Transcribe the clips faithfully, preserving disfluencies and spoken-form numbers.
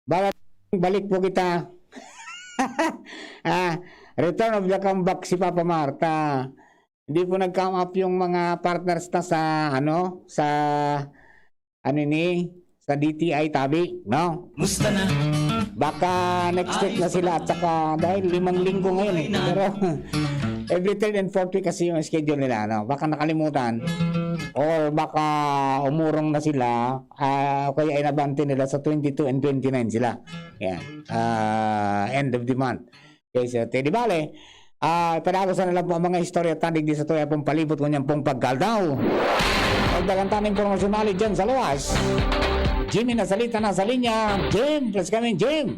Balik, balik po kita. Ah, return of the comeback si Papa Mart. Ah, hindi po nag-come up yung mga partners na sa, ano, sa, ano ni, sa D T I tabi, no? Musta na? Baka next week na sila at saka dahil limang linggo ngayon eh. Pero every third and fourth week kasi yung schedule nila, no? Baka nakalimutan or baka umurong na sila, ah, o kaya inabante nila sa twenty-two and twenty-nine sila. Yan. Ah, end of the month. Okay, so, te, di bale, ah, padagos na lang po ang mga istorya ta digdi sa tuya pong palibot, ngunyan pong pagkaldaw. Pagdagan ta ning pormasyonali dyan sa luwas. Jimmy nasalita na sa linya. Jim, please come in, Jim.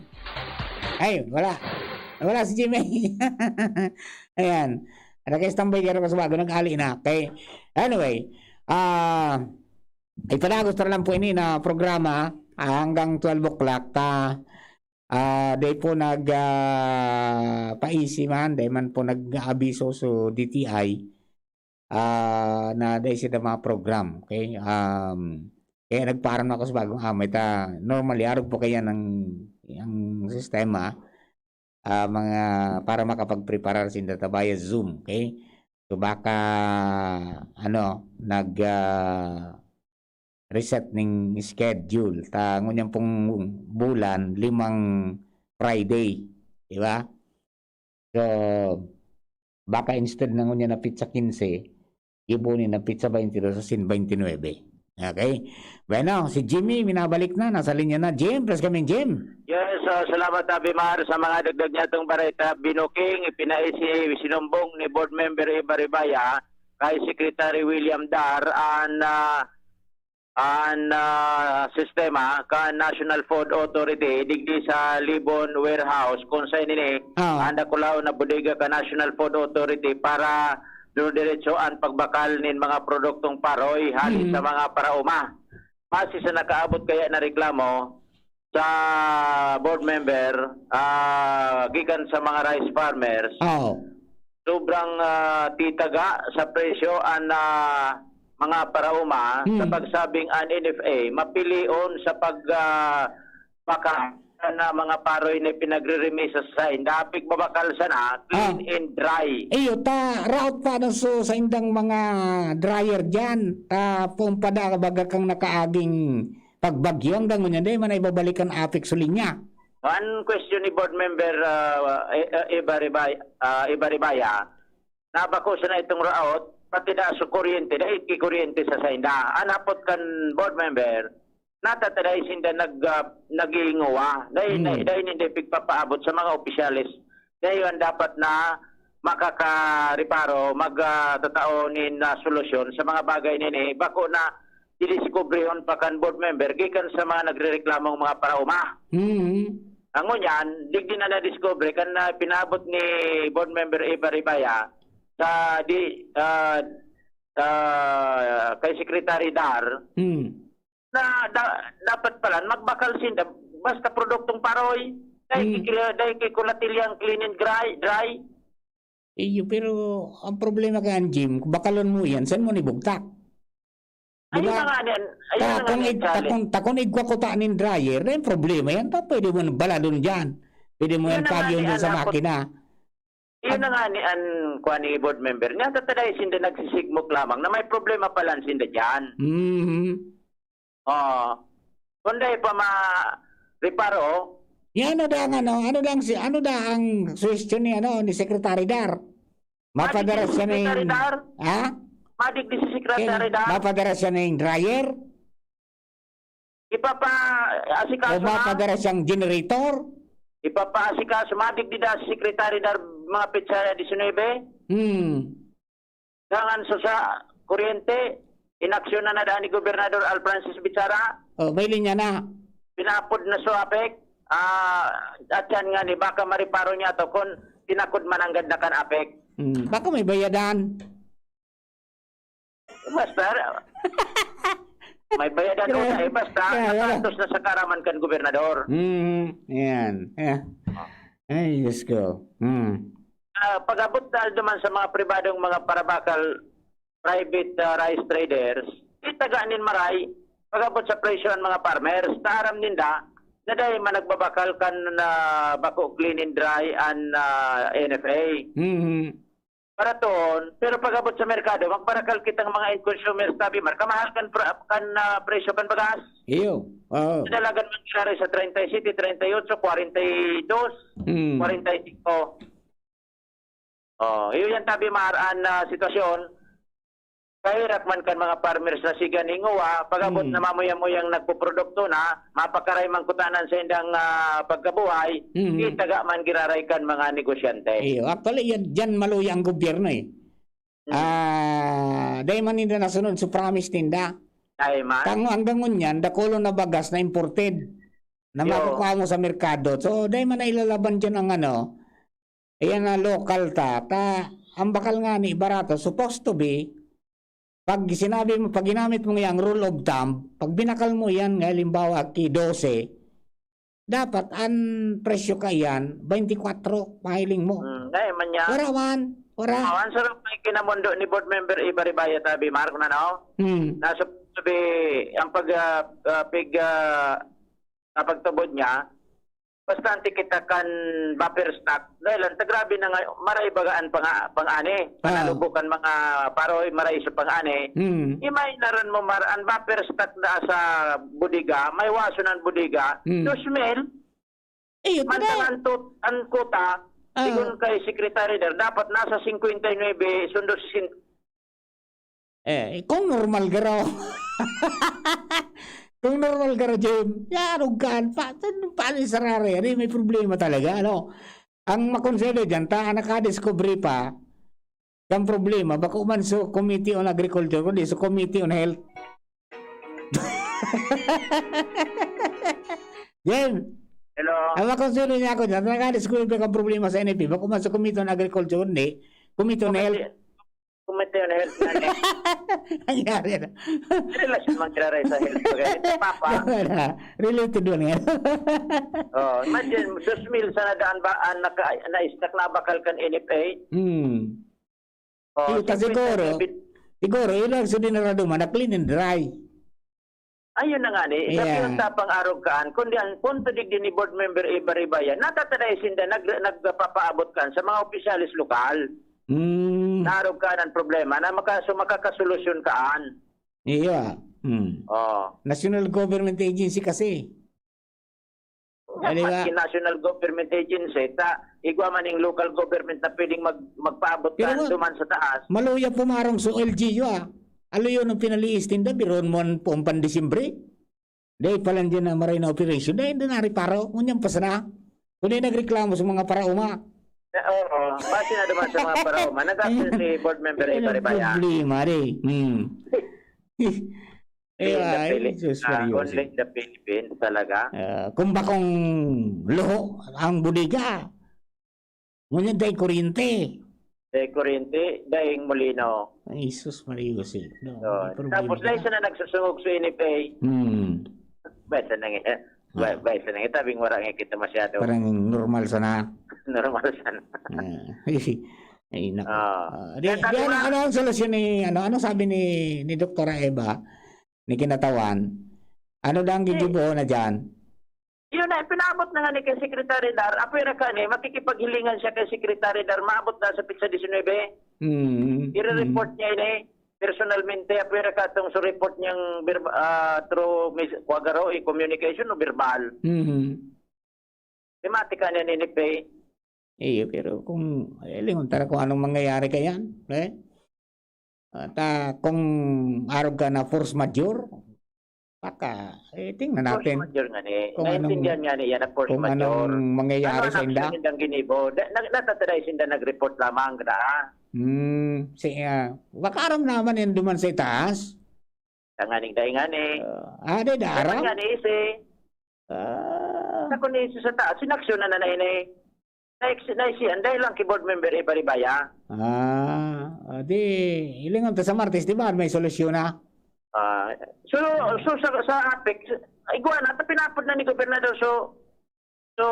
Ay, wala. Wala si Jimmy. Ayan. Naka-standby ka rin sa bago. Nag-ali na. Okay. Anyway, ah, ipadagos na lang po ini na programa, ah, hanggang twelve o'clock. Ta, ah, dai po nag, ah, paisi man, dai man po nag-aabiso so D T I, ah, na dai sila mga program, okay? Um, kaya nagpaaram ako sa bagong amay ta, normally, arog po kaya ng, ang sistema, ah, mga, para makapagpreparar sinda ta via Zoom, okay? So, baka, ano, nag, ah, reset ning schedule. Ta, ngunyan pong bulan, limang Friday. Di ba? So, baka instead na ngunyan na petsa quince, gibo ni na petsa twenty-dos asin twenty-nuebe. Okay? Bueno, si Jimmy, minabalik na. Nasa linya na. Jim, press kami, Jim. Yes, ah, salamat, Abimar, sa mga dagdag niya itong bareta. Binuking, ipinaisi, sinumbong ni Board Member Ibaribaya kay Secretary William Dar an, ah, an, ah, sistema kan National Food Authority digdi sa Libon Warehouse, kung sa ini Ah. an dakulaw na bodega kan National Food Authority para dudiretso an pagbakal nin mga produktong paroy hali Hmm. sa mga paraoma. Base sa nakaabot kaya na reklamo sa board member, ah, gikan sa mga rice farmers, Oo. sobrang, ah, titaga sa presyo an, ah, mga paraoma Hmm. sa pagsabing an N F A mapilion sa pag, ah, baka na mga paroy na pinagriremisa sa sain. Dapig mabakal sana, clean Ah. and dry. Iyo, ta, raot pa na so sa indang mga dryer diyan. Ta, pumpada, baga kang nakaaging pagbagyo, hanggang ngunyan, di man na ibabalik an APEC sa linya. One question ni Board Member, ah, eh, eh, Ibaribay-, ah, Ibaribaya, na bako sana itong raot, pati da sa kuryente, dahil ki kuryente sa sainda. An hapot kan Board Member, natataday sinda nag, ah, nag-iinguwa. Dahil, Hmm. dahil hindi pigpapaabot sa mga opisyales. Dahil ang dapat na makakareparo, mag, ah, tatao nin, ah, solusyon sa mga bagay nini. Bako na didiskubrehon pa kan board member gikan sa mga nagrereklamong mga paraoma. Mm. Ang ngunyan, digdi na nadiskubre kan, ah, pinaabot ni board member Eva Ribaya sa di, ah, ah, kay Secretary Dar Mm. na da-, dapat pala magbakal sinda basta produktong paroy. Dahil Mm. kikila-, dahil kikulatil yang clean and dry, dry. Iyo, pero ang problema kan gym, kung bakalon mo yan, saan mo nibugtak? Di Ayun ba? na nga ni an-, ayun Ta-, na nga kung ni ig-, ta-, challenge. kung, ta-, kung igwa ko ta nin dryer, na yung problema yan, ta, pwede mo nang baladon dyan. Pwede mo Yun yan na nga pagyon ni dyan sa an-, makina. Yun At na nga ni an-, kuha ni board member. Niya, tatay, sinda nagsisigmok lamang na may problema pala sinda dyan. Mhm. Oo. Kung dahil pa ma-reparo, Yan, ano da ang, ano, ano da ang si, ano da ang suhestyon ni, ano, ni Secretary Dar? Mapadara Madigdi si siya ning, Secretary Dar? Ha? Madigdi si Secretary Ken, Dar? Mapadara siya ning dryer? Ipapa-, asikaso O na? mapadara siyang generator? Ipapaasikaso, madigdi da si Secretary Dar mga petsa disinuybe? Hmm. Dangan so sa kuryente, inaksyon na na daan ni Gobernador Al Francis Bichara. Oh, may linya na. Pinapod na so APEC. Ah, at yan nga ni, baka mariparo niya to kung tinakod mananggad na kan APEC. Hmm, baka may bayadan. Basta, may bayadan ko na eh. Basta, Yeah, yeah. natantos na sa karaman kan gobernador. Hmm, yan. Yeah. Ay, Diyos ko. Hmm. Ah, pag-abot na duman sa mga pribadong mga parabakal, private, ah, rice traders, itaga nin maray, pag-abot sa presyo ang mga farmers, ta aram ninda, na dai man nagbabakal kan, ah, bako clean and dry an, ah, N F A. Mhm. Para toon, pero pag-abot sa merkado, magbarakal kitang mga end consumers, tabi man, kamahal kan pra-, kan, ah, presyo kan bagas. Iyo, oo. Dalagan man giraray sa treinta y siete, treinta y ocho, kwarenta y dos, Mm. kwarenta y singko. Oh, iyo yan, tabi man an, ah, sitwasyon. Kaherak man kan mga farmers na siga nin nguwa, pag-abot Hmm. na mamuya-muyang nagpoprodukto na, mapakaray man kutana an saindang, ah, pagkabuhay, Hmm. itaga man giraray kan mga negosyante. Iyo, actually, yan, diyan maluya ang gobyerno, eh. Hmm. Ah, dai man ninda nasunod sa promise ninda. Dai man. Tang-, hanggang ngunyan, dakulon na bagas na imported na Yo. makukuha mo sa merkado. So, dai man na ilalaban diyan ang ano, ayan na local ta. Ta, ang bakal nga ni barato, supposed to be, pag sinabi mo, pag ginamit mo yang rule of thumb, pag binakal mo yan, nga halimbawa, ki dose, dapat ang presyo ka yan, twenty-four, pahiling mo. Hmm, dai man niya. Wala man, wala. Oh, ang sarap may kinamundo ni Board Member Ibaribaya tabi, Mark, na, no? Hmm. Nasa sabi, ang pag, ah, ah, pig, ah, kapagtubod niya, bastante kita kan buffer stock. Dahil ang tagrabe na nga, maray baga an panga-, pang-ani. Ah. Panalubo kan mga paroy, maray sa pang-ani. Hmm. Imay naran mo mar-, ang buffer stock na sa bodega, may waso ng bodega, Hmm. dos mil, Iyo, mantang today. ang tut-, ang kuta, Ah. sigon kay Secretary Der, dapat nasa singkwenta y nuebe, sundo sesenta. Eh, kung normal ka raw. Kung normal ka raw, Jim, yarog ka, pa, pa, paano yung sarari? Ano yung may problema talaga, ano? Ang makonsider dyan, ta, nakadiscovery pa, ang problema, bako man sa Committee on Agriculture, kundi sa Committee on Health. Jim, Hello. ang makonsider niya ako dyan, nakadiscovery pa ang problema sa N F A, bako man sa Committee on Agriculture, kundi Committee on Health. Committee on Health na eh. Nangyari na. Relasyon man kiraray sa health ko, eh. Papa. Wala. Related man yan. Oh, imagine, dos mil sana daan ba ang naka-, na-stock na bakal kan N F A? Hmm. Oh, Iyo, ta singkwenta siguro, na bit- siguro, ilang sa dinarado man, na clean and dry. Ayun na nga ni, sa Yeah. pinagtapang arog kaan, kundi ang punto digdi ni Board Member Ibaribaya, natatadaay sinda nag-, nagpapaabot kaan sa mga opisyalis lokal. Mm. Na arog kaan ang problema na maka-, so makakasolusyon kaan. Iya. Mm. Oh. National government agency kasi. Di ba? Maski national government agency, ta, igwa man ning local government na pwedeng mag-, magpaabot Pero kaan ma-, duman sa taas. maluya pumarong sa L G U, ah. Aloyon ang pinaliis tinda, biron mo an puong pan-Disyembre. Dai pa lang dyan na maray na operasyon, dai na nariparo. Ngunyan pa sana. Kung di nagreklamo sa mga paraoma. Eh, oo, base na naman sa mga paraoma. Nag-absent si board member Yan ang Ibaribaya. problema, di. Hmm. Eh, Hindi, ay, pili. Jesus, Ah, seryoso. Only in the Philippines talaga. Ah, kung bakong luho ang bodega, ngunyan dai kuryente. Dai kuryente, daing molino. Ay, Jesus Maria Jose. No, So, may problema tapos ka dai na. Sana nagsusungog sa N F A. Hmm. Basta nang-, eh, ba-, Ah. basta nang-, tabing wala nga kita masyado. Parang normal sana. Normal sana. Ah. Ay, naku. Ah. Ah, di, Kaya di, sabi ano, nga ano ang solusyon ni, ano, ano sabi ni, ni Doktora Eva, ni Kinatawan? Ano daw ang Eh. gigibohon na dyan? Yun na, pinaabot na nga ni kay Secretary Dar. Apwera ka ni, makikipaghilingan siya kay Secretary Dar. Maabot na sa pitsa disinwebe. Mm, Ire-report mm. niya ini. Personalmente, apwera ka itong sa report niyang verb-, ah, through mis-, kuwagaro, eh, communication o verbal. Mm. Tematika niya ni Nipe. Iyo, pero kung, eh, lingon ta ra kung anong mangyayari kayan, eh? At, ah, kung arog ka na force majeure, baka, eh, tingnan Force natin majeure nga ni. kung anong, Naintindihan nga niya na force kung majeure. anong mangyayari Ano sa ang inda. action nindang ginibo? Da-, na-, natatry sinda nag-report lamang, da. Hmm, si, ah, baka aram naman yan duman sa itaas. Tanganing dai nga ni. Ah, ah, di, Dapat daram? nga ni isi. Ah. Ako ni isi sa taas, sinaksyon na na ini. Next, na isi, anday lang keyboard member, Ibaribaya. Ah, ah, di, ilingon ta sa Martes, di ba? May solusyon na. Ah, so, so sa, sa APEC, igwa na, ta pinapod na ni Gobernador, so, so,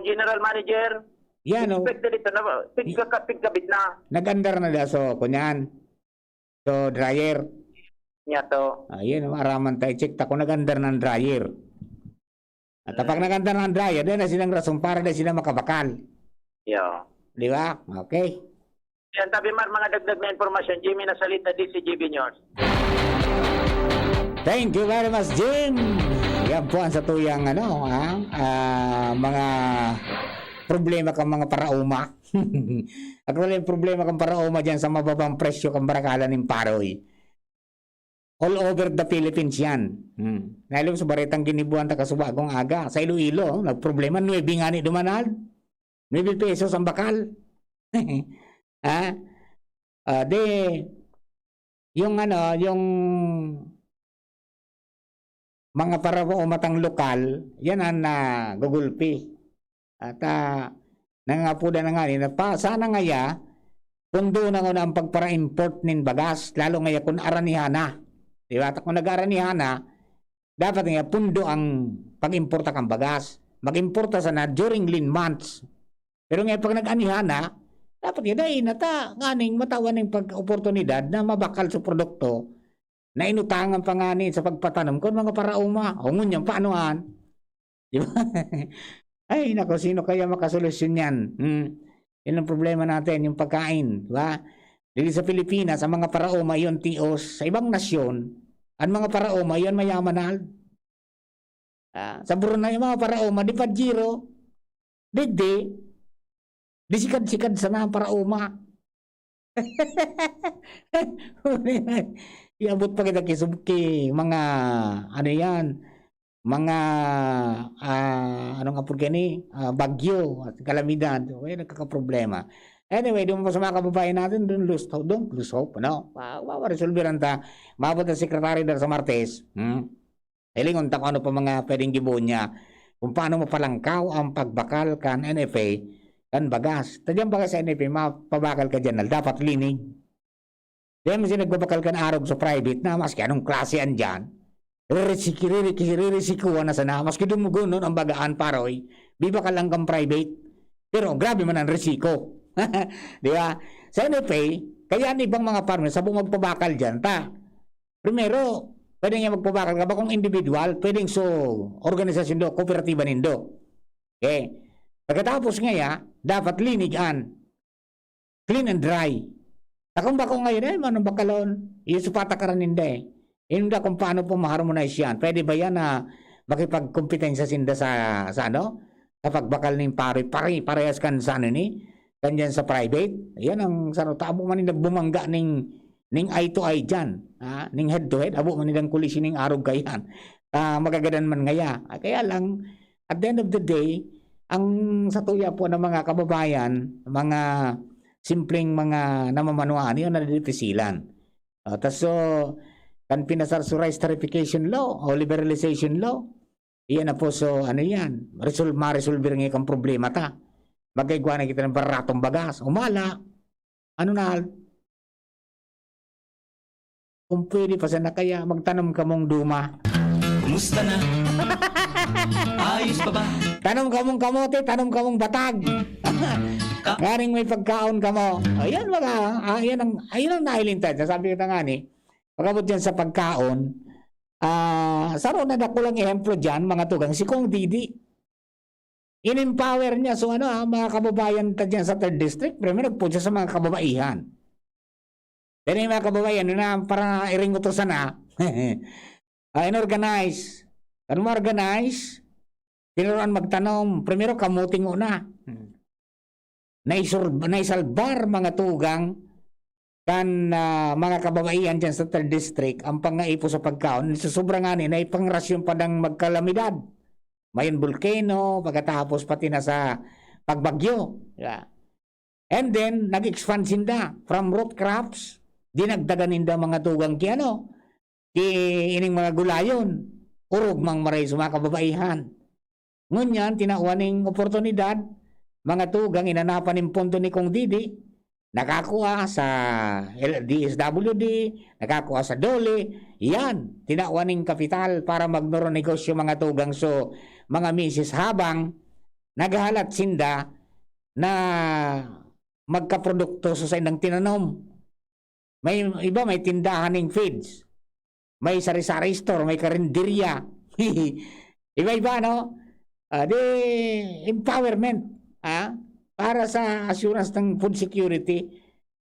General Manager, Yan, oh. expect na dito na, pigka-, pigkabit na. Nag-andar na da, so, kunyan. So, dryer. Niya to. Ayun, oh, araman tayo, check ta kung nag-andar ng dryer. Kapag naganda na ang dryer, dai na silang rason para dai sila makabakal. Yeah. Di ba? Okay. Yan, tabi mar, mga dagdag na impormasyon, Jimmy Nasalita, D C G B News. Thank you very much, Jim. Yan po ang satuyang, ano, ha? Ah, mga problema kan mga paraoma. Actually, ang problema kan paraoma diyan sa mababang presyo kan barakalan nin paroy. All over the Philippines yan. Hmm. Nalibog sa baretang ginibuhan ta kasubagong aga. Sa Iloilo, nagproblema, nuebe ngani duman, Al. Nuebe pesos ang bakal. Ha? Ah, di, yung ano, yung mga paraoma tang lokal, yan ang nagugulpi. At, ah, nangangapodan na ngani na pa, sana ngaya, pundo na nguna ang pagpara-import nin bagas, lalo ngaya kun aranihan na. Di ba? Ta kun nag-aranihan na, dapat ngaya pundo ang pag-importa kan bagas. Mag-importa sana during lean months. Pero ngaya pag nag-anihan na, dapat ngaya dai na ta nganing matawan ning pag-oportunidad na mabakal sa produkto na inutangan pa ngani sa pagpatanom kun mga paraoma. O ngunyan, paanohan? Di ba? Ay, nako, sino kaya makasolusyon niyan? Hmm. Yan ang problema natin, yung pagkain, di ba? Dili sa Pilipinas, ang mga paraoma, yun tios. Sa ibang nasyon, ang mga paraoma, yun mayaman na. Ah, sa Brunei, ang mga paraoma, di Pajero. Digdi, di sikad-sikad sana ang paraoma. Iabot pa kita ki, sub-, ki mga, ano yan, mga, ah, anong apod gani? Ah, bagyo at kalamidad. Kaya nagkakaproblema. Anyway, doon po sa mga kababayan natin, don't lose, don't lose hope, ano? Ma-, maresolbiran ta. Maabot ang secretary dahil sa Martes. Hmm? Hilingon ta kung ano pa mga pwedeng gibohon niya. Kung paano mapalangkaw ang pagbakal kan N F A, kan bagas. Tadyan bagas sa N F A, mapabakal ka dyan, dapat linig. Dahil mo siya nagbabakal kan arog sa private na, maski anong klase yan dyan, ririsiki-, ririki-, ririsikuhan na sana, maski dumugon nun ang bagaan, paroy, bibakal lang kang private. Pero grabe man ang risiko. Di ba? Sa N F A, kaya ang ibang mga farmer, sabo magpabakal dyan, ta. Primero, pwede nga magpabakal ka ba kung individual, pwedeng so organisasyon do, kooperatiba nindo. Okay. Pagkatapos ngaya, dapat linigan. Clean and dry. Takong bako ngayon, eh, manong bakalon, iyo supata ka rin, hindi. Inda kung paano po ma-harmonize yan. Pwede ba yan na makipagkompetensya sinda sa, sa ano? Sa pagbakal ning pare, pare, parehas kan sa ano ni? Kan dyan sa private. Yan ang sa tabo man yung nagbumangga ning, ning eye to eye dyan. Ha? Ning head to head. Abo man nilang kulisi ning arog kayan. Ah, magagadan man ngaya. Ah, kaya lang, at the end of the day, ang satuya po ng mga kababayan, mga simpleng mga namamanuan, yun nadidipisilan. Ah, tas so, kan pinasar so rice tarification law o liberalization law, iyan na po, so ano yan, resol-, maresolver nga kang problema ta. Magkaigwa na kita ng baratong bagas. Umala, ano na, kung pwede pa sana kaya magtanom kamong duma. Kumusta na? Ayos pa ba? Tanom kamong kamote, tanom kamong batag. Nganing may pagkaon kamo. Ayan, mga, ah, yan ang, ayun ang nahiling tayo. Sabi ko nga ni, pagabot dyan sa pagkaon, ah, saro na dakulang ehemplo dyan, mga tugang, si Kong Didi. In-empower niya. So ano, ah, mga kababayan ta dyan sa third district, primero nagpunta sa mga kababaihan. Pero yung mga kababayan, yun na, para iring utosan na. Ah, in-organize. Ano mo organize? Tinuruan magtanom. Primero, kamuting una. Hmm. Naisur-, naisalbar, mga tugang, kan, ah, mga kababaihan dyan sa third district, ang pangaipo sa pagkaon, susubra nga ni, naipangrasyon pa ng magkalamidad. Mayon bulkeno, pagkatapos pati na sa pagbagyo. Yeah. And then, nag-expand sinda from root crops, dinagdagan ninda mga tugang ki ano, ki ining mga gulayon, orog mang maray sa mga kababaihan. Ngunyan, tinawan ning oportunidad, mga tugang inanapan ning pondo ni Kong Didi, nakakua sa L-, D S W D, nakakua sa DOLE, yan, tinawan ning kapital para magnoro negosyo, mga tugang. So, mga misis, habang naghahalat sinda na magkaprodukto sa saindang tinanom. May iba, may tindahan ning feeds. May sari-sari store, may karinderya. Iba-iba, no? Ah, di empowerment, ah, para sa assurance ng food security.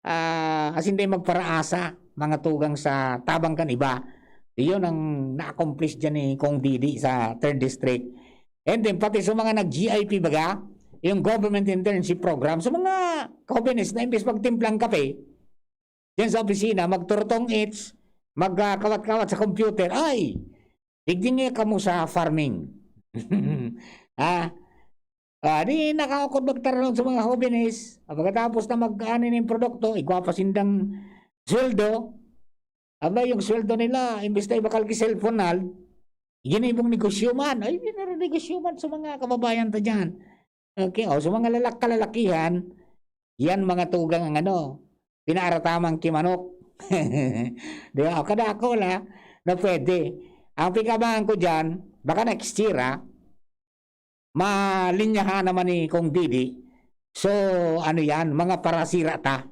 Ah, asin di magparaasa, mga tugang sa tabang kan iba. Iyon ang na-accomplish diyan ni Kong Didi sa third District. And then, pati sa mga nag-G I P baga, yung government internship program, sa mga jóvenes na imbes magtimplang kape, diyan sa opisina, magturutong-its, mag, ah, kawat-kawat sa computer, ay, digdi nga kamo sa farming. Ah, ah, di nakaukod magtaranog sa mga jóvenes. Ah, pagkatapos na mag-ani nin produkto, igwa pa sindang sweldo. Aba, yung sweldo nila, imbes na ibakal ki Cellphone Hall, ginibong negosyo man. Ay, ginibong negosyo man sa mga kababayan ta diyan. Okay, o, sa mga lalak-, kalalakihan, yan mga tugang ang ano, pinaaratamang ki manok. Di ba? O, kadakol, ha, na pwede. Ang pikabangan ko diyan, baka next year, ha, malinyahan naman ni Kong Didi. So, ano yan, mga parasira ta.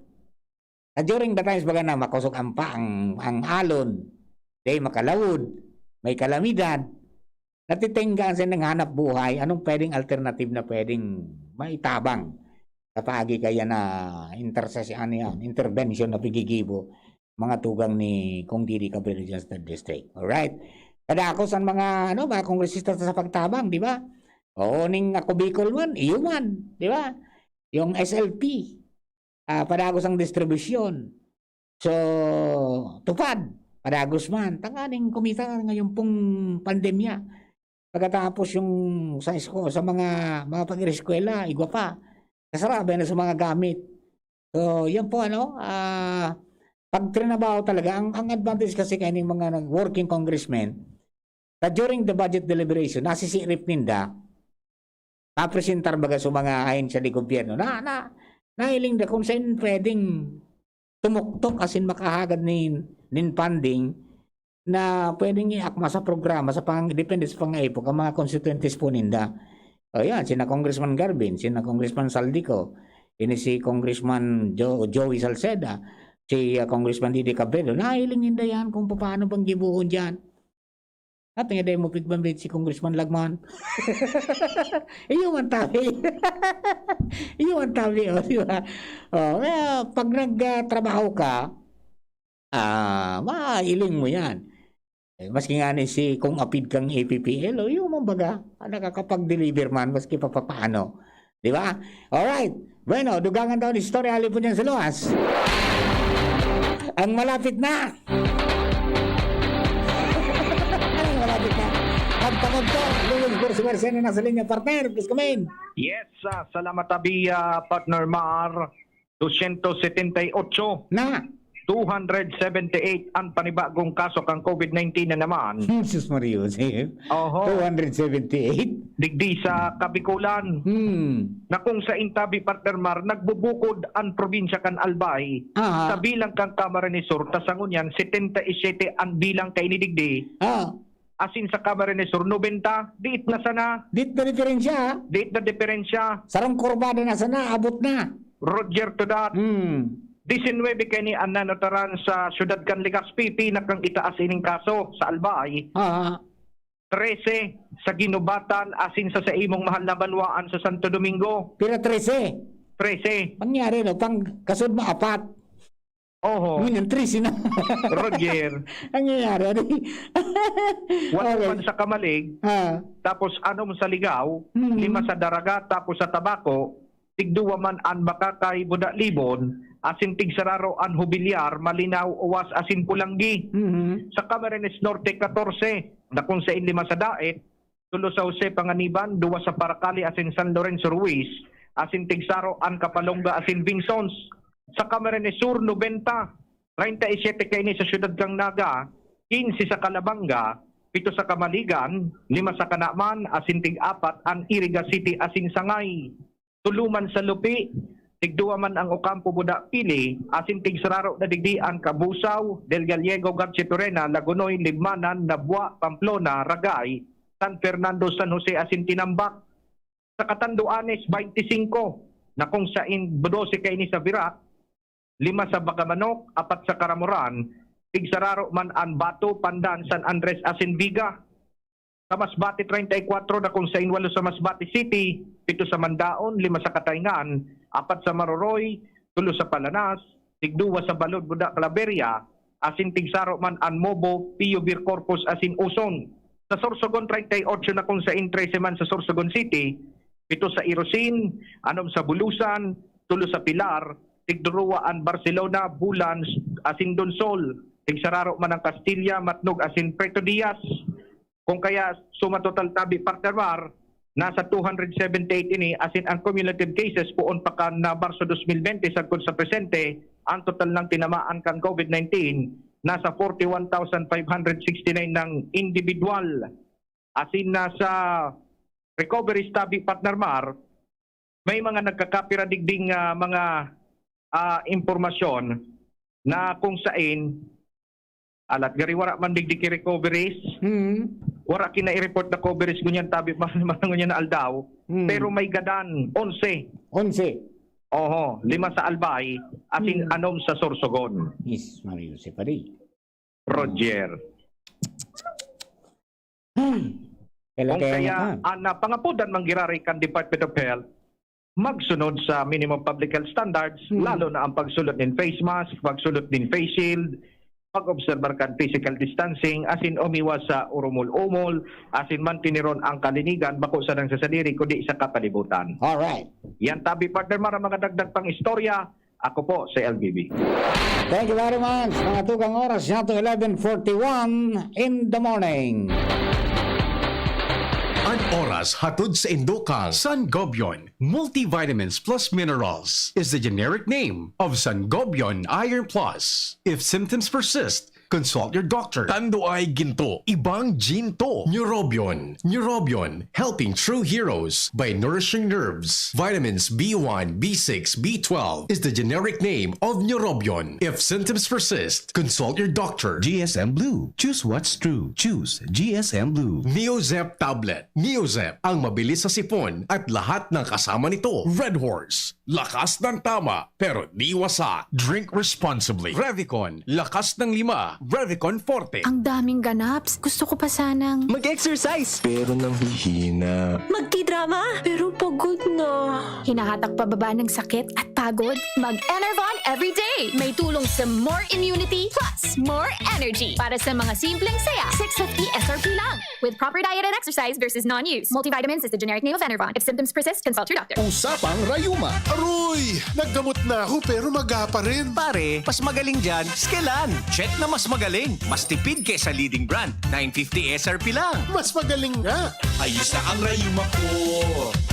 Na during the times baga na makosog ang pa-, ang, ang alon, di makalawod, may kalamidad, natitenggaan sa naghanap buhay, anong pwedeng alternative na pwedeng maitabang sa paagi kaya na interses-, ano yan, intervention na pigigibo, mga tugang ni Kong Didi Cabrillo dyan sa third District. Alright? Kadakos ang mga, ano, mga kongresista sa pagtabang, di ba? Oo, ning ako Bicol man, iyo man, di ba? Yung S L P, ah, padagos ang distribusyon. So, tupad, padagos man. Tanganing kumita ngayong pong pandemya. Pagkatapos yung sa esko-, sa mga, mga pag-eskwela, igwa pa. Kasarabi na sa mga gamit. So, yan po, ano, ah, pag trinabaho talaga, ang, ang advantage kasi kaya ng mga nag-, working congressmen, na during the budget deliberation, nasisirip ninda, mapresentar baga sa mga ahensya de gobyerno na, na, nahiling na kung saan pwedeng tumuktok asin makahagad nin, nin funding na pwedeng iakma sa programa sa pang-, depende sa pangaipo kan mga konstituyentes po ninda. O yan, sina Congressman Garvin, sina Congressman Saldico, ini si Congressman Jo-, Joey Salceda, si, ah, Congressman Didi Cabello, nahiling ninda yan kung paano bang gibohon dyan. At nga dai mo pigmamit si Congressman Lagman. Iyo man tabi. Iyo man tabi, o, di ba? O, kaya pag nagtrabaho ka, ah, mailing mo yan. Eh, maski nga ni si Kong Apid kang A P P L, o, iyo man baga, nakakapag-deliver man, maski pa papaano. Di ba? Alright. Bueno, dugangan daw ni istorya, halipon yan sa luwas. Ang malapit na. Ang malapit na. Pagpagod ko, Luis Borsiberse na nasa linya, partner. Please come in. Yes, ah, salamat, Abi, ah, partner Mar. Dosyentos setenta y ocho. Na. Two hundred seventy-eight ang panibagong kaso kan COVID nineteen na naman. Jesus Maria Joseph. Oho. Two hundred seventy-eight? Digdi sa Kabikulan. Hmm. Na kung sa intabi, partner Mar, nagbubukod ang probinsya kan Albay. Aha. Sa bilang kan Camarines Sur, ta sa ngunyan, setenta y siete ang bilang kaini digdi. Ah. Asin sa Camarines Sur, nobenta. Diit na sana. Diit na diferensya, ha? Diit na diferensya. Sarong kurbada na sana, abot na. Roger to that. Hmm. Disinwebe kaini an nanutaran sa siyudad kan Legazpi, pinakang itaas ining kaso sa Albay. Ah. Trese sa Guinobatan, asin sa, sa imong mahal na banwaan sa Santo Domingo. Pira, trese? Trese. Pangyari, no? Pang kasud mo, apat. Oho. Ngunyan, trese na. Roger. Ang nangyayari, ano? Walo Okay. man sa Camalig, Ah. tapos anom sa Ligao, Hmm. lima sa Daraga, tapos sa Tabaco, tigduwa man an Bacacay, Buda, Libon, asin tigsararo an Jubilar, Malinao, Oas, asin Polangui. Mhm. Sa Camarines Norte, katorse, na kung sain lima sa Daet, tulo sa Jose Panganiban, duwa sa Paracali asin San Lorenzo Ruiz, asin tigsaro an Capalonga asin Vinzons. Sa Camarines Sur, nobenta, treinta y siete kaini sa siyudad kan Naga, quince sa Calabanga, pito sa Camaligan, lima sa Canaman, asin tig-apat an Iriga City asin Sangay. Tulo man sa Lupi, tigduwa man ang Ocampo, Buda, Pili, asin tigsararo na digdi an Cabusao, Del Gallego, Garchitorena, Lagonoy, Libmanan, Nabua, Pamplona, Ragay, San Fernando, San Jose, asin Tinambac. Sa Catanduanes, baynte singko, na kung sain dose kaini sa Virac, lima sa Bagamanok, apat sa Caramoran, tigsararo man an Bato, Pandan, San Andres, asin Viga. Sa Masbate, treinta y cuatro na kung sain walo sa Masbate City, pito sa Mandaon, lima sa Cataingan, apat sa Maroroy, tulo sa Palanas, tigduwa sa Balod, Buda, Claveria, asin tigsaro man an Mobo, Pio, Vir Corpus asin Uson. Sa Sorsogon, treinta y ocho na kung sain trese man sa Sorsogon City, pito sa Irosin, anom sa Bulusan, tulo sa Pilar, tigduruwa an Barcelona, Bulan asin Donsol, tigsararo man ang Castilla, Matnog asin Preto Diaz. Kung kaya suma total tabi, partner Mar, nasa two hundred seventy-eight ini, asin ang cumulative cases poon pa kan na Marso dos mil bente sagkod sa presente, ang total ng tinamaan kan COVID nineteen nasa forty-one thousand five hundred sixty-nine ng individual. Asin nasa recovery tabi, partner Mar, may mga nagkakapira digding, ah, mga, ah, impormasyon na kung sain, alat gari wara man digdi ki recoveries, Hmm. wara ki na-report na coverage ngunyan tabi man, man ngunyan na aldaw, Hmm. pero may gadan, onse. Onse. Oho, lima sa Albay, asin Hmm. anom sa Sorsogon. Yes, Mario, si Padi. Roger. Hmm. Kailan Kung kaya kaya, nga? An, ah, pangapodan man giraray kan Department of Health, magsunod sa minimum public health standards, Hmm. lalo na ang pagsulot nin face mask, pagsulot nin face shield, pag-obserbar kan physical distancing, asin umiwas sa urumol-umol, asin mantineron ang kalinigan, bako sanang sa sadiri, kundi sa kapalibutan. Alright. Yan tabi, partner, Mar, ang mga dagdag pang istorya. Ako po si L B B. Thank you very much. Mga tugang oras, yato eleven forty-one in the morning. An oras hatod sa indo kan Sangobion Multivitamins Plus Minerals is the generic name of Sangobion Iron Plus. If symptoms persist, consult your doctor. Tando ay ginto, ibang ginto. Neurobion, Neurobion, helping true heroes by nourishing nerves. Vitamins B one, B six, B twelve is the generic name of Neurobion. If symptoms persist, consult your doctor. G S M Blue. Choose what's true. Choose G S M Blue. Neozep tablet. Neozep, ang mabilis sa sipon at lahat ng kasama nito. Red Horse, lakas ng tama, pero di wasa. Drink responsibly. Revicon, lakas ng lima. Revicon Forte. Ang daming ganaps. Gusto ko pa sanang Mag-exercise. Pero nanghihina. Magtidrama. Pero pagod na. Hinahatak pababa ng sakit at pagod. Mag-Enervon everyday. May tulong sa more immunity plus more energy. Para sa mga simpleng saya, six fifty S R P lang. With proper diet and exercise versus non-use. Multivitamins is the generic name of Enervon. If symptoms persist, consult your doctor. Usapang rayuma. Aroy! Naggamot na ako pero maga pa rin. Pare, mas magaling dyan, Skelan. Check na mas magaling. Mas tipid kesa leading brand. Nine fifty S R P lang. Mas magaling nga. Ayos na ang rayuma ko.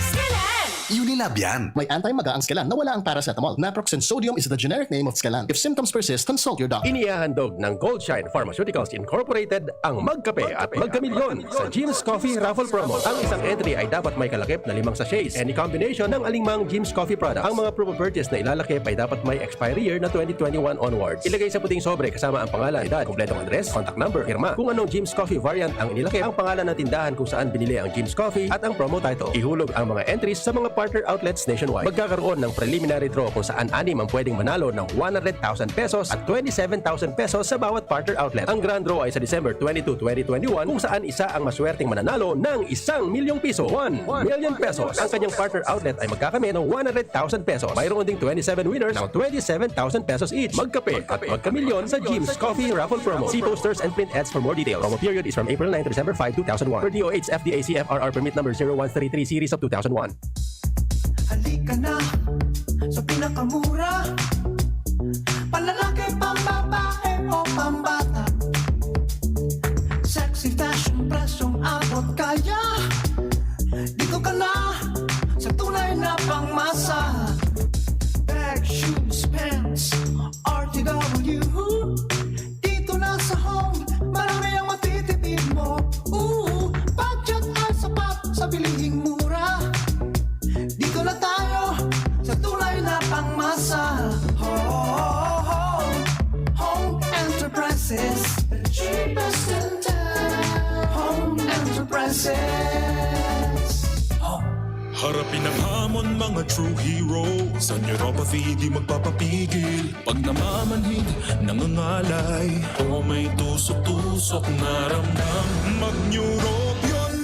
Skelan! Unilab yan. May anti-maga ang Skelan na wala ang paracetamol. Naproxen sodium is the generic name of Skelan. If symptoms persist, consult your doctor. Inihahandog ng Goldshine Pharmaceuticals Incorporated ang Magkape at Magkamilyon sa Jim's Coffee Raffle Promo. Ang isang entry ay dapat may kalakip na limang sachets. Any combination ng alingmang Jim's Coffee product. Ang mga proof of purchase na ilalakip ay dapat may expiry year na twenty twenty-one onwards. Ilagay sa puting sobre kasama ang pangalan, edad, kompletong address, contact number, pirma. Kung anong Jim's Coffee variant ang inilakip, ang pangalan ng tindahan kung saan binili ang Jim's Coffee at ang promo title. Ihulog ang mga entries sa mga partner outlets nationwide. Magkakaroon ng preliminary draw kung saan anim ang pwedeng manalo ng one hundred thousand pesos at twenty-seven thousand pesos sa bawat partner outlet. Ang grand draw ay sa December twenty-two, twenty twenty-one, kung saan isa ang maswerteng mananalo ng isang milyong piso, one million pesos. Ang kanyang partner outlet ay magkakamit ng one hundred thousand pesos. Mayroon ding twenty-seven winners ng twenty-seven thousand pesos each. Magkape at magkamilyon sa Jim's Coffee Raffle Promo. See posters and print ads for more details. Promo period is from April nine to December five, two thousand one. Per D O H F D A C F R R permit number zero one three three series of two thousand one. Halika na sa pinakamura. Panlalaki, pambabae o pambata. Sexy fashion, presyong abot kaya. Dito ka na sa tunay na pangmasa. Bag, shoes, pants, R T W. Dito na sa Home, marami ang matitipid mo. Ooh, budget ay sapat sa bilihing mura. Dito na tayo sa tunay na pangmasa. Home, Home Enterprises, the cheapest in town. Home Enterprises. Home. Harapin ang hamon, mga true hero. Sa neuropathy, di magpapapigil. Pag namamanhid, nangangalay, o may tusok-tusok na ramdam, mag-Neurobion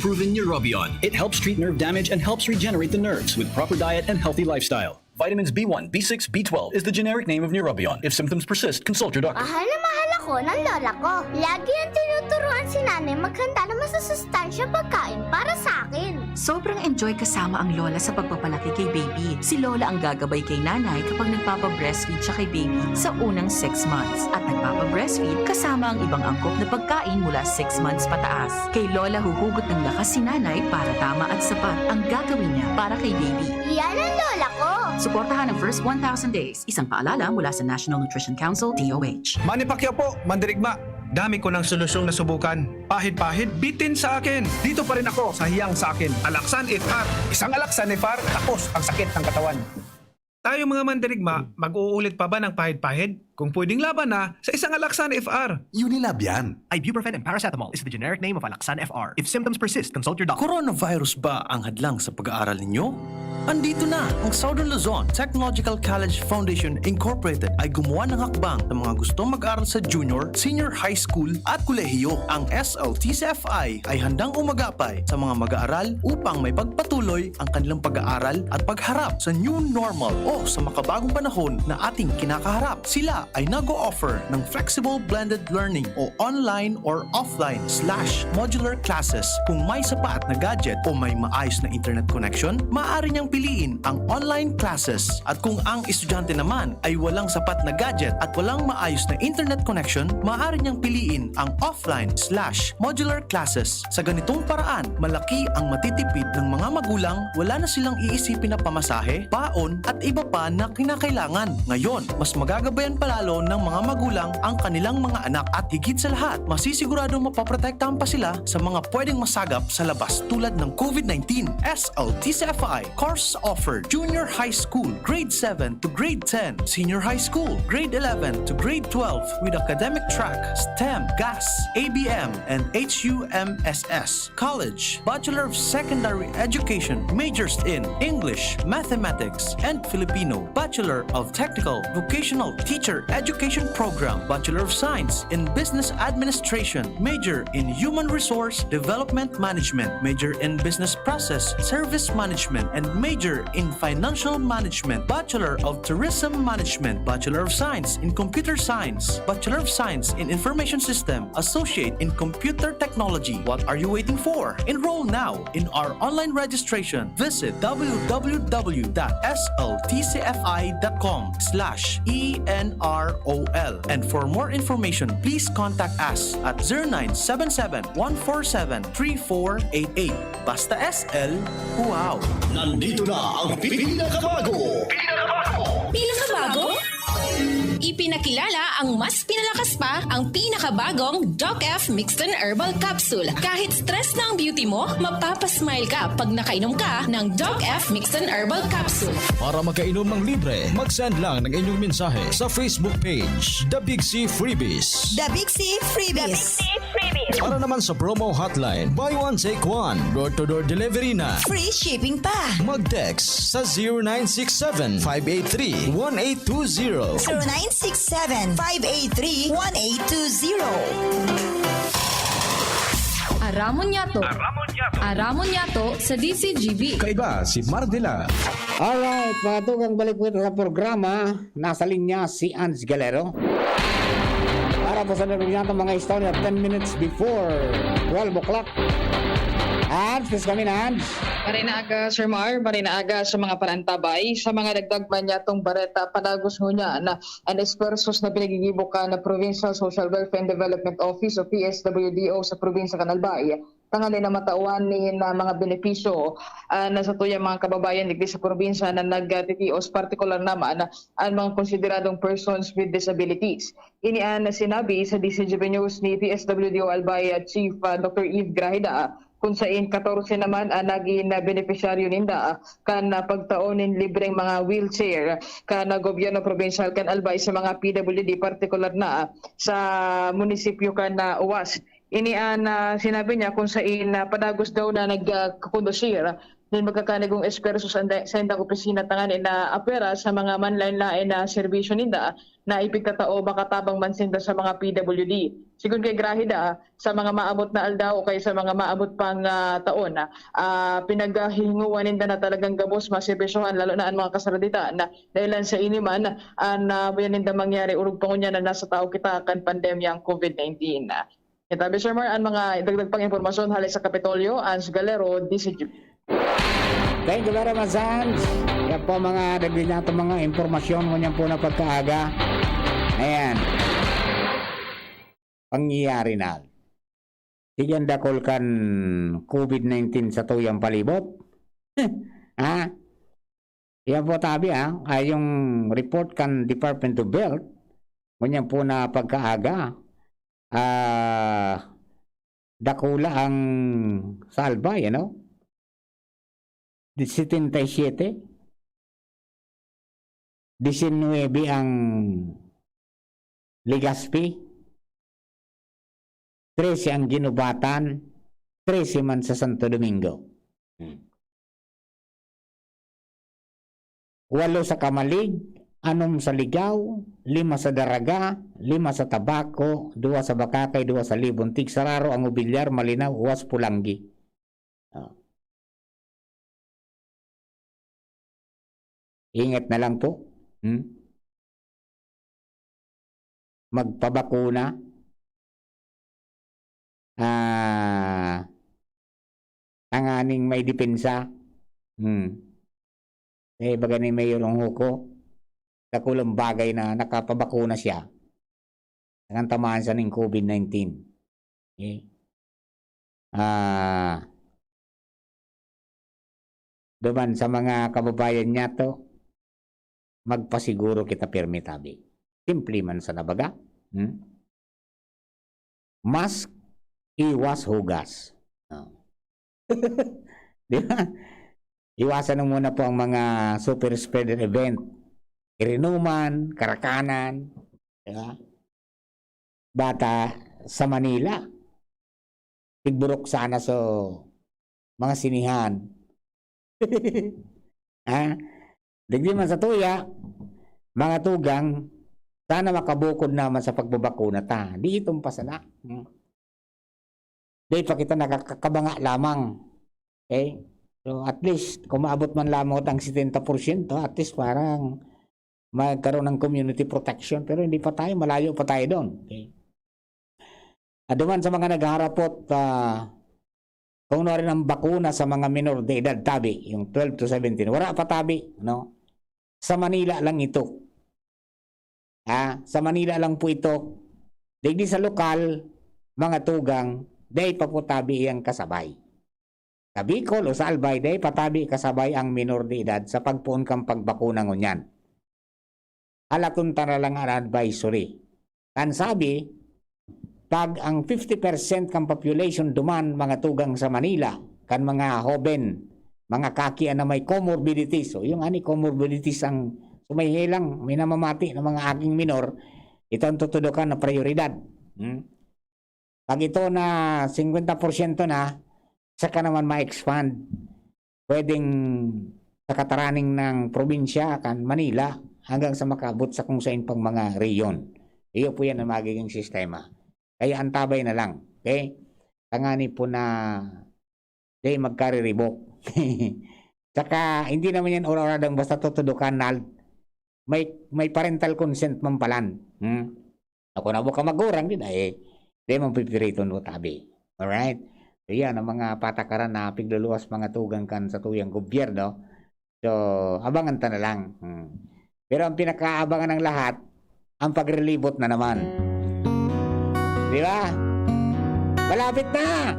Proven Neurobion. It helps treat nerve damage and helps regenerate the nerves with proper diet and healthy lifestyle. Vitamins B one, B six, B twelve is the generic name of Neurobion. If symptoms persist, consult your doctor. Mahal na mahal ako ng lola ko. Lagi ang tinuturuan si nanay maghanda ng masusustansya pagkain para sa akin. Sobrang enjoy kasama ang lola sa pagpapalaki kay baby. Si lola ang gagabay kay nanay kapag nagpapa-breastfeed siya kay baby sa unang six months. At nagpapa-breastfeed kasama ang ibang angkop na pagkain mula six months pataas. Kay lola huhugot ng lakas si nanay para tama at sapat ang gagawin niya para kay baby. Yan ang lola ko! Suportahan ang first one thousand days. Isang paalala mula sa National Nutrition Council, D O H. Manny Pacquiao po, mandirigma. Dami ko ng solusyong nasubukan. Pahid-pahid, bitin sa akin. Dito pa rin ako sa hiyang sa akin. Alaksan F R. Isang Alaksan F R, tapos ang sakit ng katawan. Tayo mga mandirigma, mag-uulit pa ba ng pahid-pahid? Kung pwedeng laban na, sa isang Alaksan F R. Unilab yan. Ibuprofen and paracetamol is the generic name of Alaksan F R. If symptoms persist, consult your doctor. Coronavirus ba ang hadlang sa pag-aaral ninyo? Andito na! Ang Southern Luzon Technological College Foundation Incorporated ay gumawa ng hakbang sa mga gustong mag-aral sa junior, senior high school at kolehiyo. Ang S L T C F I ay handang umagapay sa mga mag-aaral upang maipagpatuloy ang kanilang pag-aaral at pagharap sa new normal o sa makabagong panahon na ating kinakaharap. Sila ay nag-o-offer ng flexible blended learning o online or offline slash modular classes. Kung may sapat na gadget o may maayos na internet connection, maaari niyang piliin ang online classes. At kung ang estudyante naman ay walang sapat na gadget at walang maayos na internet connection, maaari niyang piliin ang offline slash modular classes. Sa ganitong paraan, malaki ang matitipid ng mga magulang, wala na silang iisipin na pamasahe, baon at iba pa na kinakailangan. Ngayon, mas magagabayan pa lalo ng mga magulang ang kanilang mga anak at higit sa lahat, masisiguradong mapoprotektahan pa sila sa mga pwedeng masagap sa labas tulad ng COVID nineteen. S L T C F I course offered: Junior High School, Grade seven to Grade ten, Senior High School, Grade eleven to Grade twelve with academic track STEM, GAS, A B M, and H U M S S. College, Bachelor of Secondary Education, majors in English, Mathematics, and Filipino, Bachelor of Technical Vocational Teacher Education Program, Bachelor of Science in Business Administration, major in Human Resource Development Management, major in Business Process Service Management, and major in Financial Management, Bachelor of Tourism Management, Bachelor of Science in Computer Science, Bachelor of Science in Information System, Associate in Computer Technology. What are you waiting for? Enroll now in our online registration. Visit w w w dot s l t c f i dot com slash e n r o l. And for more information, please contact us at zero nine seven seven, one four seven, three four eight eight. Basta S L, wow! Nandito na ang pinakabago. Pinakabago? Ipinakilala ang mas pinalakas pa, ang pinakabagong Doc F Mixton Herbal Capsule. Kahit stress na ang beauty mo, mapapasmile ka pag nakainom ka ng Doc F Mixton Herbal Capsule. Para makainom ng libre, mag-send lang ng inyong mensahe sa Facebook page, The Big C Freebies. The Big C Freebies. Para naman sa promo hotline, buy one, take one. Door-to-door delivery na. Free shipping pa. Mag-text sa zero nine six seven, five eight three, one eight two zero. zero nine six seven, five eight three, one eight two zero. Aramon Yato. Aramon Yato sa D C G B. Kaiba si Mardila. Alright, mga tugang, balik po sa programa. Nasa linya si Ans Galero. Para po sa nagbinyatang mga istorya, ten minutes before twelve o'clock. Ans, please kami na, Ans. Maray na aga, Sir Mar. Maray na aga sa mga panantabay. Sa mga dagdag man niyatong bareta, padagos ngunyan na an esfuerzos na pinagigibo kan Provincial Social Welfare and Development Office o P S W D O sa probinsya kan Albay, tanganing na matawan nin, ah, mga benepisyo, ah, na satuyang mga kababayan digdi sa probinsya na nagtitios, partikular naman an mga konsideradong persons with disabilities. Ini an sinabi sa D C G B News ni P S W D O Albay, ah, Chief, ah, Doctor Eve Grajeda, kun sain katorse naman an nagin benepisyaryo ninda kan pagtao nin libreng mga wheelchair kan gobyerno probinsyal kan Albay sa mga P W D, partikular na sa munisipyo kan Oas. Ini an, ah, sinabi niya kun sain, ah, padagos daw na nagkukondusir nin magkakanigong esfuerso sa inda-, sa indang opisina tanganing na apwera sa mga manlaen-laen na serbisyo ninda na ipigtatao makatabang man sinda sa mga P W D. Sigon kay Grahida, sa mga maabot na aldaw o kaya sa mga maabot pang, ah, taon, ah, pinaghihinguan ninda na talagang gabos maserbisyohan, lalo na an mga kasaradita na dahilan sa ini man, an, ah, buya ninda mangyari orog pa ngunyan na nasa tahaw kita kan pandemyang covid nineteen. Itabi, Sir Mar, an mga dagdag pang impormasyon hale sa Kapitolyo, Ans Galero, D C G. Thank you very much, Ans. Yan po mga dagdag natin mga impormasyon ngunyan po na pagkaaga. Ayan. Pangyayari na. Sige, an dakul kan covid nineteen sa tuyang palibot. Ha? Yan po, tabi, ah, ay yung report kan Department of Health, ngunyan po na pagkaaga, ah, dakula ang sa Albay, ano? Setenta y siete. Diecinuebe ang Legazpi. Trese ang Guinobatan. Trese man sa Santo Domingo. Hmm. Walo sa Camalig, anom sa Ligao, lima sa Daraga, lima sa Tabaco, duwa sa Bacacay, duwa sa Libon, Tigsararo, Angobillar, Malinao, Uas, Polangui. Ah. Ingat na lang po. Hmm? Magpabakuna. Ah, tanganing may depensa. Hmm. Eh, baga ni Mayor Onghoco, dakulang bagay na nakapabakuna siya. Tangan tamaan siya ning covid nineteen. Okay? Ah, duman sa mga kababayan niya to, magpasiguro kita pirmi, tabi. Simple man sana baga. Hmm? Mask, iwas hugas. Oh. Di ba? Iwasan mo muna po ang mga super spreader event. Irinuman, karakanan, di ba? Bata sa Manila. Tigburok sana sa mga sinihan. Ha? Digdi man sa tuya, mga tugang, sana makabukod naman sa pagbabakuna ta. Di itong pasala. Hmm. Di pa kita nakakabanga lamang. Okay? So, at least, kung maabot man lamang ang setenta porsyento, at least parang magkaroon ng community protection. Pero hindi pa tayo, malayo pa tayo doon. Okay? Aduman sa mga naghaharapot, ah, kung ano rin ang bakuna sa mga minor de edad, tabi, yung twelve to seventeen, wala pa, tabi, no? Sa Manila lang ito. Ah, sa Manila lang po ito. Digdi sa lokal, mga tugang, dai pa po tabi iyang kasabay. Sa Bicol o sa Albay, dai pa tabi kasabay ang minor de edad sa pagpoon kan pagbakuna ngunyan. Halaton ta na lang an advisory. Kan sabi, pag ang fifty percent kan population duman mga tugang sa Manila, kan mga hoben, mga kakian na may comorbidities, so yung ani comorbidities ang sumayhe lang, minamamati ng mga aking minor, ito ang tutudokan na prioridad. Hmm? Pag ito na singkwenta porsyento na, saka naman ma-expand. Pwedeng sa kataraning ng probinsya kan Manila hanggang sa makaabot sa kung sain pang mga rehiyon. Iyo po yan ang magiging sistema. Kaya antabay na lang. Okay? Tangani po na di magkariribok. Tsaka, hindi naman yan ura-uradang basta tutudukan na may, may parental consent man palan. Hmm? Ako na buka magurang din, ay, di man pipiriton mo tabi. Alright? So, yan ang mga patakaran na pigluluwas mga tugang kan sa tuyang gobyerno. So, abangan ta na lang. Hmm. Pero ang pinakaabangan ng lahat, ang paglilibot na naman. Di ba? Malapit na!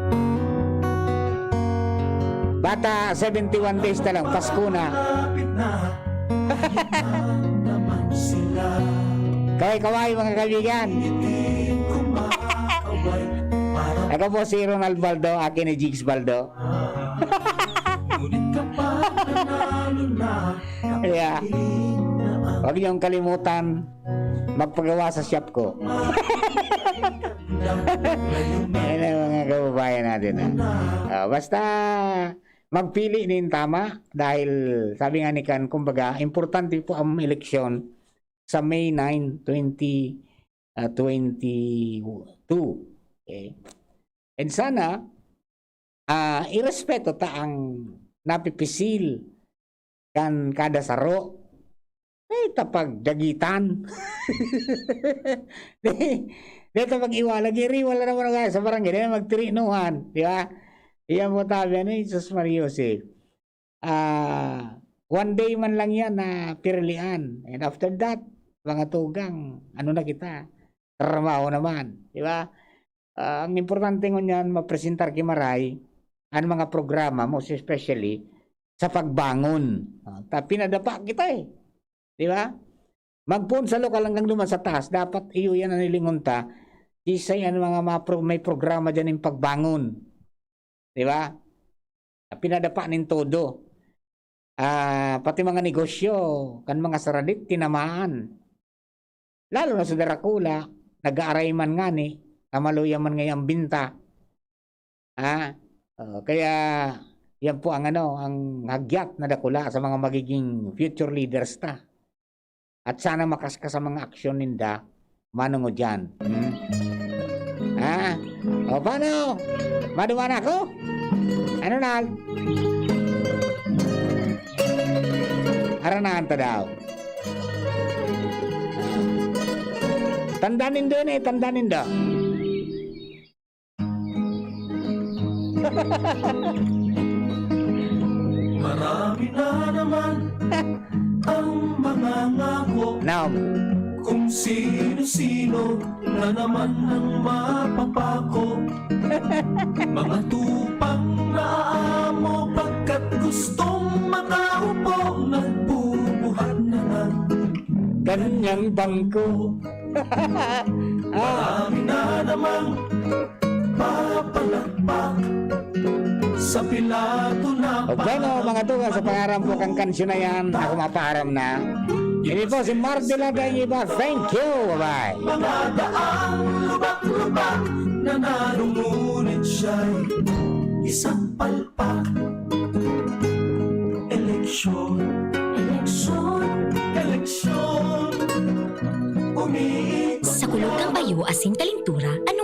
Bata, seventy-one days na lang, Pasko na. Kaway-kaway, mga kaibigan. Ako po si Ronald Baldo, akin ni Jigs Baldo. Yeah. Huwag niyong kalimutan, magpagawa sa shop ko. Ayan ang mga kababayan natin, ha. Ah, basta, magpili nin tama dahil sabi nga ni kan, kumbaga, importante po ang eleksyon sa May nine, twenty, ah, twenty-two. Okay. And sana, ah, irespeto ta ang napipisil kan kada saro. Dai ta pagdagitan. Dai, dai ta pag-iwalag. Iri, wala naman ang sa barangay. Dai na magtirinohan, di ba? Iyan po tabi, ano, Jesus Maria Joseph. Ah, one day man lang yan na pirilian. And after that, mga tugang, ano na kita? Trabaho naman, di ba? Ah, ang importante ngunyan, mapresentar ki Maray an mga programa, most especially sa pagbangon. Ah, ta pinadapa kita, eh. Di ba? Magpoon sa lokal hanggang duman sa taas, dapat iyo yan an hilingon ta. Kisay an mga, mga pro-, may programa diyan nin pagbangon. Di ba? Ah, pinadapa nin todo. Ah, pati mga negosyo, kan mga saradit, tinamaan. Lalo na sa darakula, nag-aaray man ngani, ta maluya man ngani ang binta. Ah, oh, kaya yan po ang ano, ang hagyat na dakula sa mga magiging future leaders ta. At sana makaskas ang mga aksyon ninda, manongod yan. Hmm? Ha? O, paano? Maduman ako? Ano na? Aranahan ta daw. Tanda nindo yan eh, tanda nindo. Marami na naman ang mga ngako. Now, Kung sino-sino na naman ang mapapako. Mga tupang naaamo pagkat gustong makaupo, nagbubuhat na ng ganyang bangko. Marami na namang papalakpak sa Pilato na O bueno, mga tugang, sa pangaran po kang kansyon na yan, ako mapaaram na. Ini po si Mardila Dayiba. Thank you. Bye-bye. Mga daang lubak-lubak na narungunit siya'y isang palpak. Eleksyon, eleksyon, eleksyon. Umiikot Sa kulog kan bayo asin kalintura, ano